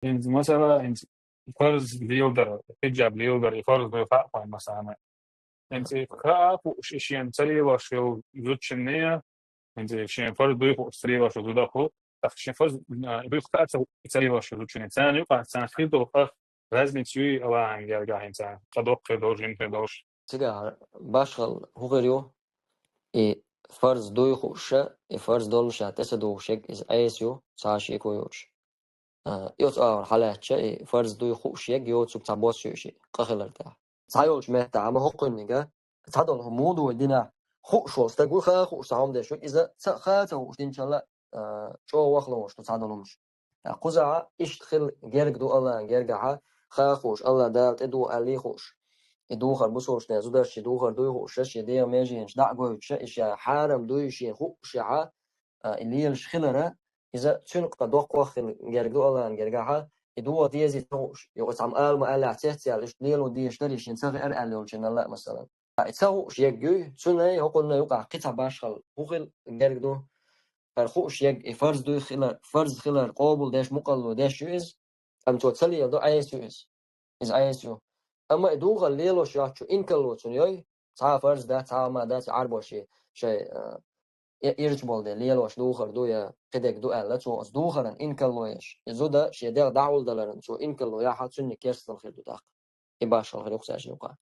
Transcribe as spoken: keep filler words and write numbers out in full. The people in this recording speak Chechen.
ХӀинца, масала, хӀинца фарз леладар, хиджаб леладар, и фарз ду хаа вайна, масала. ХӀинца и хаа хууш, и шена ца лелош йолу зудчунна, хӀинца шена фарз дуй хууш ца лелош йолу зудахь, тӀаккха шена фарз, а, дуй хаа ца хууш ца лелош йолу зудчунна. Царна юкъахь, царна хир долу къа разница юй Аллахьан гергахь, хӀинца къа доккха хир долуш, жима хир долуш. Цигахь башхалла хӀун хир ю? И фарз дуй хууш, и фарз долуш тӀе ца духуш ерг, иза Ӏеса ю, цхьа шеко йоцуш. А, оцу агӀор хьалаьцча, и фарз дуй хууш ерг йоцург цхьа бос ю и шиъ, къа хилар тӀехь. Цхьайолчу меттехь, амма хӀокхуьнниг, цхьадолу хӀума муха дуй динахь, хууш волу стаг ву, хаа хууш цхьа хӀума деш ву, иза ца, хаа ца хууш динчалла, а, чӀогӀа вахло волуш ду цхьадолу хӀумаш. Ткъа кхузахь иштта хила герга ду Аллахьан гергахь, хаа хууш, Аллахь Дала тӀедуха аьллий хууш. И духар бусалбачу нахана зударшчий духар дуй хууш, шен дегӀан меженаш дӀа а гойтуш, и ша хьарам дуй шен хуушехь, а, и лелаш хилара, иза цуьнан къа доккхох хила герга ду Аллахьан гергахь, и духа дезий ца хууш, юкъа цхьамма ала ма аьллехь, цецъяьлла, иштта лело дезаш дарий шена ца хиара аьлла йолчунна, масалан. Ткъа и ца хууш ерг юй, цуьнан хӀокхунна юкъахь кхин цхьа башхалла хӀун хила герга ду? ХӀара хууш ерг и фарз дуй хилар, фарз хилар къобалдеш, мукъалла деш ю иза, амма цо ца леладо, Ӏеса ю иза. Иза Ӏеса ю. Амма и духар лелош йоцчу инкарло цуьнан йой, цхьа а фарз дац, цхьа а ма дац, Ӏарбоша шайн, а, и-, ирча болу дела лелош духар ду я кхидерг ду аьлла, цо оцу духаран инкарло еш, и зуда шен дегӀ дӀагӀулдаларан цо инкарло яхь, цуьнниг керсталла хир ду тӀаккха. И башхалла хир ю кхузахь шен юкъахь.